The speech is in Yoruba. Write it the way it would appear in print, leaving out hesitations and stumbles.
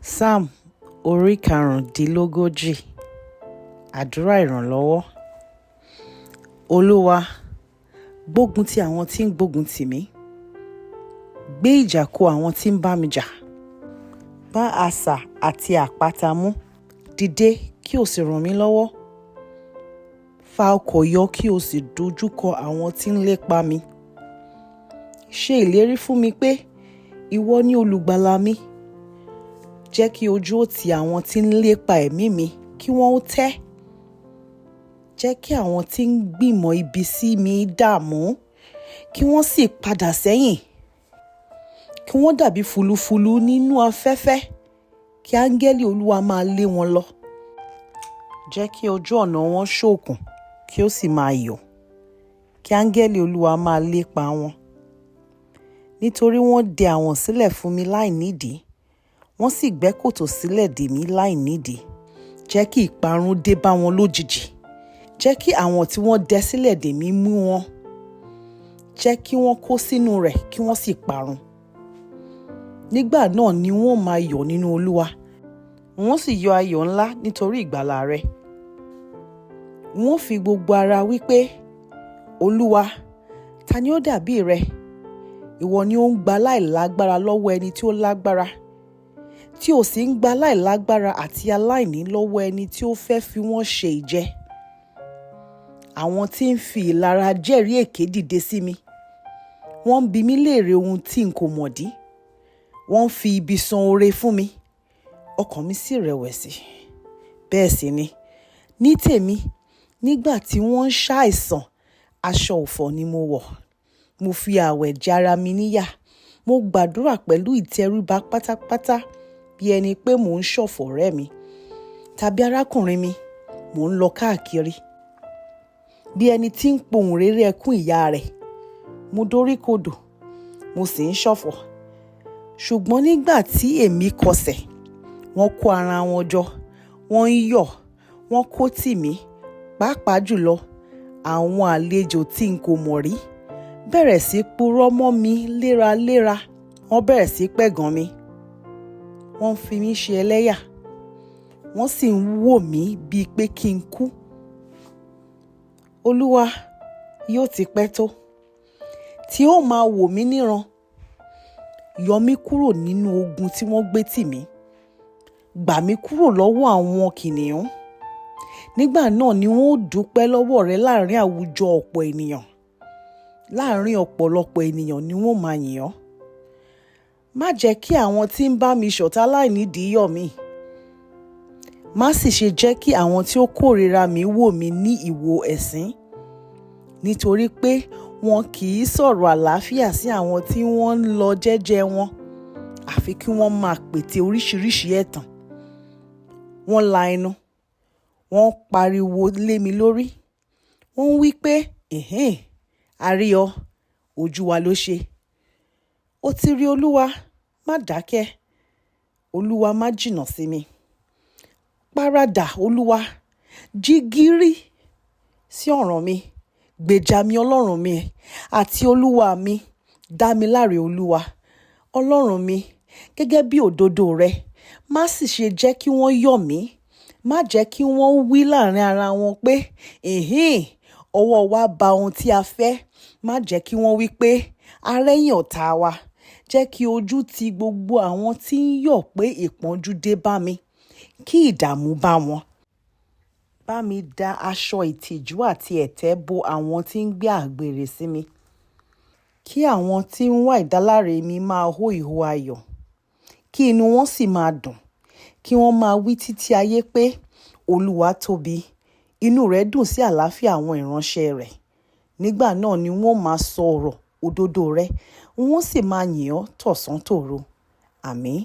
Psalm orí karùndínlógójì. Àdúrà ìrànlọ́wọ́. Olúwa, gbógun ti àwọn tí ń gbógun tì mí. Gbé ìjà kò àwọn tí ń bá mi jà. Gbá asà àti àpáta mú. Dìde kí o sì ràn mí lọ́wọ́. Fa ọkọ̀ yọ kí o sì dojúkọ àwọn tí ń lépa mi. Ṣe ìlérí fún mi pé ìwọ ni olùgbàlà mi. Jẹ́ kí ojú ó ti àwọn tí ń lépa ẹ̀mí mi kí wọ́n ó tẹ́. Jẹ́ kí àwọn tí ń gbìmọ̀ ibi sí mi dààmú, kí wọ́n sì padà sẹ́yìn. Kí wọ́n dàbí fùlùfùlù nínú afẹ́fẹ́, kí áńgẹ́lì Olúwa máa lé wọn lọ. Jẹ́ kí ojú ọ̀nà wọn ṣókùn kí ó sì máa yọ̀, kí áńgẹ́lì Olúwa máa lépa wọn. Nítorí wọ́n dẹ àwọ̀n sílẹ̀ fún mi láìnídìí, wọ́n sì gbẹ́ kòtò sílẹ̀ dè mí láìnídìí. Jẹ́ kí ìparun dé bá wọn lójijì. Jẹ́ kí àwọn tí wọ́n dẹ sílẹ̀ dè mí mú wọn. Jẹ́ kí wọ́n kó sínú rẹ̀ kí wọ́n sì parun. Nígbà náà ni wọ́n máa yọ̀ nínú Olúwa, wọ́n sì yọ ayọ̀ ńlá nítorí ìgbàlà rẹ̀. Wọ́n fi gbogbo ara wí pé, Olúwa, ta ni ó dàbí rẹ? Ìwọ ni ó ń gba aláìlágbára lọ́wọ́ ẹni tí ó lágbára, tí ó sì ń gba aláìlágbára àti aláìní lọ́wọ́ ẹni tí ó fẹ́ fi wọ́n ṣe ìjẹ. Àwọn tí ń fi ìlara jẹ́rìí èké dìde sí mi. Wọ́n ń bi mí léèrè ohun tí n kò mọ̀dí. Wọ́n ń fi ibi san oore fún mi. Ọkàn mi sì rẹ̀wẹ̀sì. Bẹ́ẹ̀ sì ni, ní tèmi, nígbà tí wọ́n ń ṣàìsàn, aṣọ ọ̀fọ̀ ni mo wọ̀. Mo fi ààwẹ̀ jẹ ara mi níyà. Mo gbàdúrà pẹ̀lú ìtẹríba pátápátá bí ẹni pé mò ń ṣọ̀fọ̀ ọ̀rẹ́ mi tàbí arákùnrin mi. Mò ń lọ káàkiri bí ẹni tí ń pohùn réré ẹkún ìyá rẹ̀. Mo doríkodò, mo sì ń ṣọ̀fọ̀. Ṣùgbọ́n nígbà tí èmi kọsẹ̀, wọ́n kó ara wọn jọ, wọ́n ń yọ̀, wọ́n kó tì mí, pàápàá jùlọ àwọn àlejò tí n kò mọ̀ rí bẹ̀rẹ̀ sí purọ́ mọ́ mi léraléra. Wọ́n bẹ̀rẹ̀ sí pẹ̀gàn mi. Wọ́n ń fi mí ṣe ẹlẹ́yà. Wọ́n sì ń wò mí bíi pé kí n kú. Olúwa, yóò ti pẹ́ tó tí ó máa wò mí níran. Yọ mí kúrò nínú ogun tí wọ́n gbé tì mí. Gbà mí kúrò lọ́wọ́ àwọn kìnnìún. Nígbà náà ni wọ́n ó dúpẹ́ lọ́wọ́ rẹ láàrin àwùjọ ọ̀pọ̀ ènìyàn. Láàrin ọ̀pọ̀lọpọ̀ ènìyàn ni wọ́n máa yìn ọ́. Má jẹ́ kí àwọn tí ń bá mi ṣọ̀tá láìnídìí yọ̀ mí. Má sì ṣe jẹ́ kí àwọn tí ó kórìíra mi wò mí ní ìwò ẹ̀sín. Nítorí pé wọn kì í sọ̀rọ̀ àlàáfíà sí àwọn tí wọ́n ń lọ jẹ́jẹ́ wọn, àfi kí wọ́n máa pète oríṣiríṣi ẹ̀tàn. Wọ́n la ẹnu, wọ́n pariwo lé mi lórí. Wọ́n ń wí pé, "Ẹ̀hẹ́n, a rí ọ, ojú wa ló ṣe." Ó ti rí Olúwa, má dákẹ́. Olúwa, má jìnnà sí mi. Paradà, Olúwa, jí gìrì sí ọ̀ràn mi. Gbèjà mi, Ọlọ́run mi àti Olúwa mi. Dá mi láre, Olúwa, Ọlọ́run mi, gẹ́gẹ́ bí òdodo rẹ. Má sì ṣe jẹ́ kí wọ́n yọ̀ mí. Má jẹ́ kí wọ́n wí láàrin ara wọn pé, "Ìhín, ọwọ́ wa ba ohun tí a fẹ́." Má jẹ́ kí wọ́n wí pé, "A rẹ́yìn ọ̀tá wa." Jẹ́ kí ojú ti gbogbo àwọn tí ń yọ̀ pé ìpọ́njú dé bá mi, kí ìdààmú bá wọn. Bá mi da aṣọ ìtìjú àti ẹ̀tẹ́ bo àwọn tí ń gbé àgbèrè sí mi. Kí àwọn tí ń wá ìdáláre mi máa hó ìhó ayọ̀, kí inú wọn sì máa dùn. Kí wọ́n máa wí títí ayé pé, Olúwa tóbi, inú rẹ̀ dùn sí àlàáfíà àwọn ìránṣẹ́ rẹ̀. Nígbà náà ni wọ́n máa sọ̀rọ̀ òdodo rẹ, wọ́n sì máa yìn ọ́ tọ̀sán tòru. Àmín.